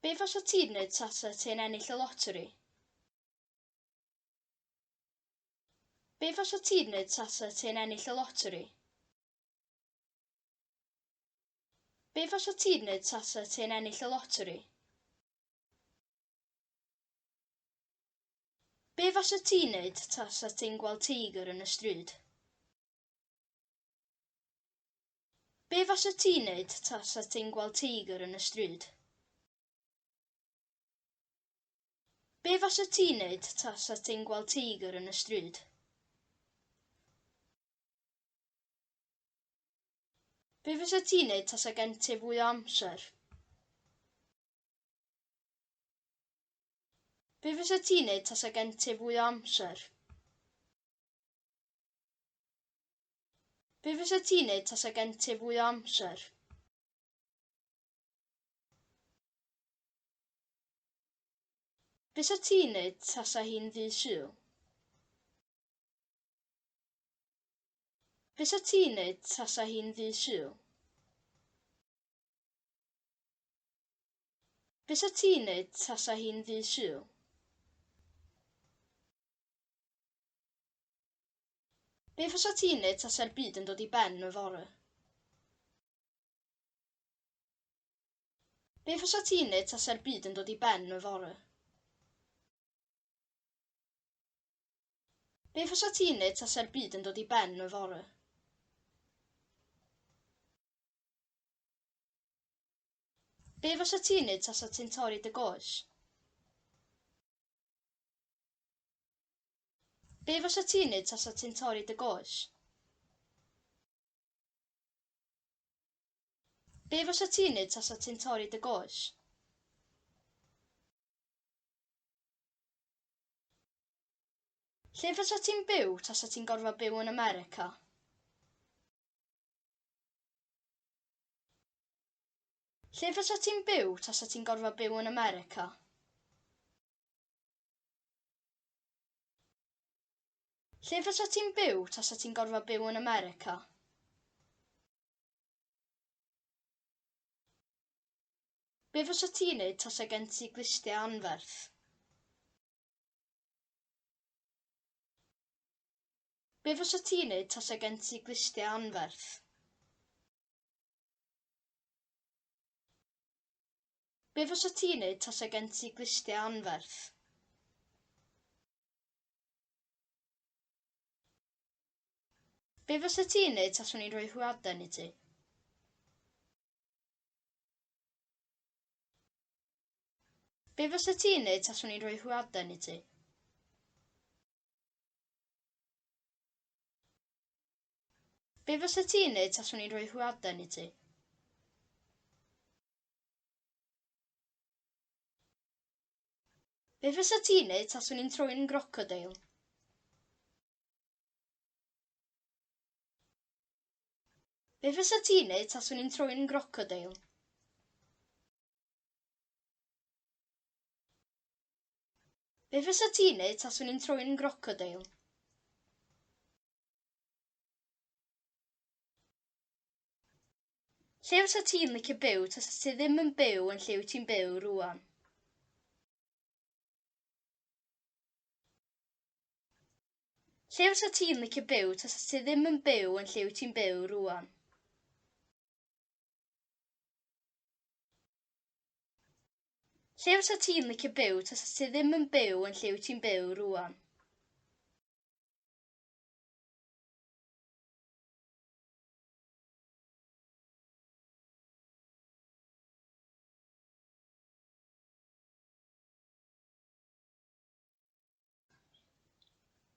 Be fasa ti'n neud tasa ti'n ennill y loteri? Be fasa ti'n neud tasa ti'n ennill y loteri? Be fasa ti'n neud tasa ti'n ennill y loteri? Be fasa ti'n neud tasa ti'n gweld teigr yn y stryd? Be fasa ti'n neud tasa ti'n gweld teigr yn y stryd? Be fasa ti'n neud tasa ti'n gweld teigr yn y stryd? Be fysa ti'n neud tasa gen ti fwy o amser? Be fysa ti'n neud tasa gen ti fwy o amser? Be fysa ti'n neud tasa gen ti fwy o amser? Be 'sa ti'n neud tasa hi'n ddydd Sul? Be 'sa ti'n neud tasa hi'n ddydd Sul? Be 'sa ti'n neud tasa hi'n ddydd Sul? Be fysa ti'n neud tasa'r byd yn dod i ben yfory? Be fysa ti'n neud tasa'r byd yn dod i ben yfory? Be fysa ti'n neud tasa'r byd yn dod i ben yfory? Be fysa ti'n neud tasa ti'n torri dy goes? Be fysa ti'n neud tasa ti'n torri dy goes? Be fysa ti'n neud tasa ti'n torri dy goes? Lle fysa ti'n byw tasa ti'n gorfod byw yn America? Lle fysa ti'n byw tasa ti'n gorfod byw yn America? Lle fysa ti'n byw tasa ti'n gorfod byw yn America? Be fysa ti'n neud tasa gen ti glustiau anferth? Be fysa ti'n neud tasa gen ti glustiau anferth? Be fysa ti'n neud tasa gen ti glustiau anferth? Be fysa ti'n neud taswn i'n rhoi hwyaden i ti? Be fysa ti'n neud taswn i'n rhoi hwyaden i ti? Be fysa ti'n neud taswn i'n rhoi hwyaden i ti? Be fysa ti'n neud taswn i'n troi'n grocodeil? Be fysa ti'n neud taswn i'n troi'n grocodeil? Be fysa ti'n neud taswn i'n troi'n grocodeil? Lle fysa ti'n licio byw tasa ti ddim yn byw yn lle wyt ti'n byw rŵan? Lle fysa ti'n licio byw tasa ti ddim yn byw yn lle wyt ti'n byw rŵan? Lle fysa ti'n licio byw tasa ti ddim yn byw yn lle wyt ti'n byw rŵan?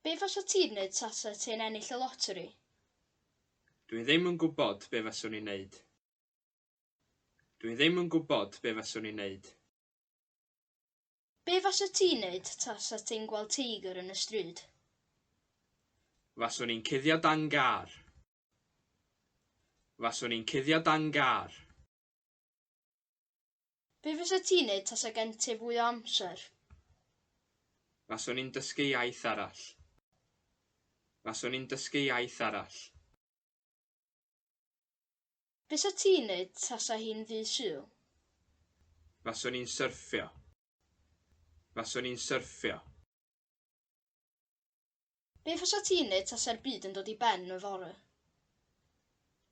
Be fysa ti'n neud tasa ti'n ennill y loteri? Dwi ddim yn gwybod be faswn i'n neud. Dwi ddim yn gwybod be faswn i'n neud. Be fasa ti'n neud tasa ti'n gweld teigr yn y stryd? Faswn i'n cuddio dan gar. Faswn i'n cuddio dan gar. Be fysa ti'n neud tasa gen ti fwy o amser? Faswn i'n dysgu iaith arall. Faswn i'n dysgu iaith arall. Be sa ti'n neud tasa hi'n ddydd Sul? Faswn i'n syrffio. Faswn i'n syrffio. Be fysa ti'n neud tasa'r byd yn dod i ben yfory?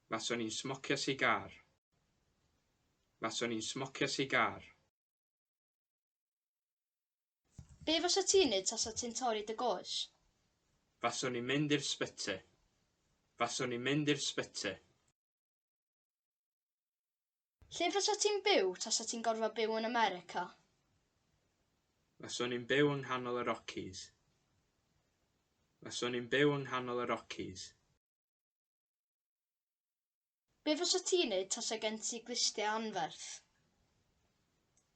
Faswn i'n smocio sigâr. Faswn i'n smocio sigâr. Be fysa ti'n neud tasa ti'n torri dy goes? Faswn i'n mynd i'r sbyty. Faswn i'n mynd i'r sbyty. Lle fysa ti'n byw tasa ti'n gorfod byw yn America? Faswn i'n byw yng nghanol y Rockies. Faswn i'n byw yng nghanol y Rockies. Be fysa ti'n neud tasa gen ti glustiau anferth?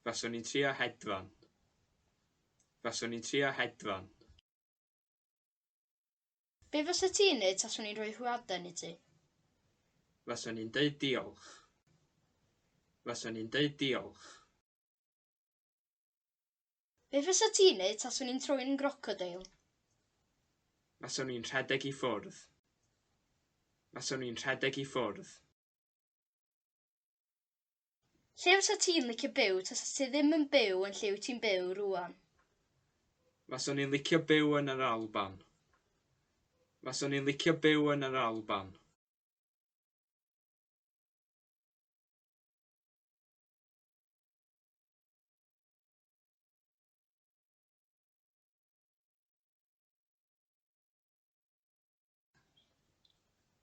Faswn i'n trio hedfan. Faswn i'n trio hedfan. Be fysa ti'n neud taswn i'n rhoi hwyaden i ti? Faswn i'n deud diolch. Faswn i'n deud diolch. Be fysa ti'n neud taswn i'n troi'n grocodeil? Faswn i'n rhedeg i ffwrdd. Faswn i'n rhedeg i ffwrdd. Lle fysa ti'n licio byw tasa ti ddim yn byw yn lle wyt ti'n byw rŵan? Faswn i'n licio byw yn yr Alban. Faswn i'n licio byw yn yr Alban.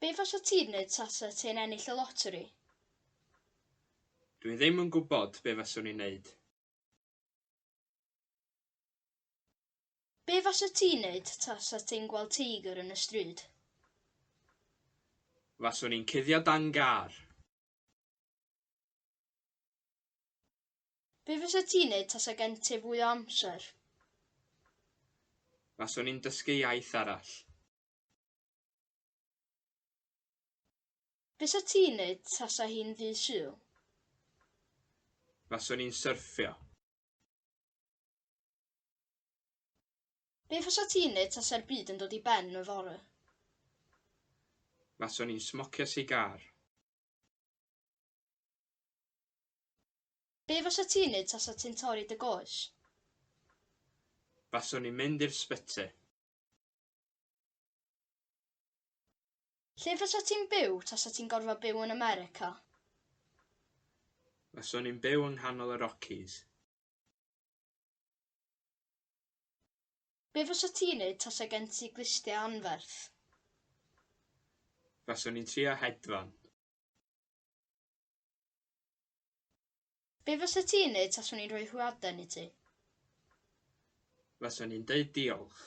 Be fysa ti'n neud tasa ti'n ennill y loteri? Dwi ddim yn gwybod be faswn i'n neud. Be fysa ti'n neud tasa ti'n gweld teigr yn y stryd? Faswn i'n cuddio dan gar. Be fysa ti'n neud tasa gen ti fwy o amser? Faswn i'n dysgu iaith arall. Be 'sa ti'n neud tasa hi'n ddydd Sul? Faswn i'n syrffio. Be fysa ti'n neud tasa'r byd yn dod i ben yfory? Faswn i'n smocio sigâr. Be fysa ti'n neud tasa ti'n torri dy goes? Faswn i'n mynd i'r sbyty. Lle fysa ti'n byw tasa ti'n gorfod byw yn America? Faswn i'n byw yng nghanol y Rockies. Be fysa ti'n neud tasa gen ti glustiau anferth? Faswn i'n trio hedfan. Be fysa ti'n neud taswn i'n rhoi hwyaden i ti? Faswn i'n deud diolch.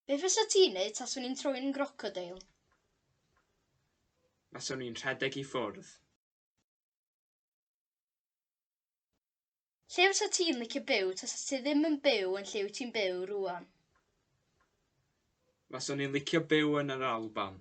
Be fysa ti'n neud taswn i'n troi'n grocodeil? Faswn i'n rhedeg i ffwrdd. Lle fysa ti'n licio byw tasa ti ddim yn byw yn lle wyt ti'n byw rŵan? Faswn i'n licio byw yn yr Alban.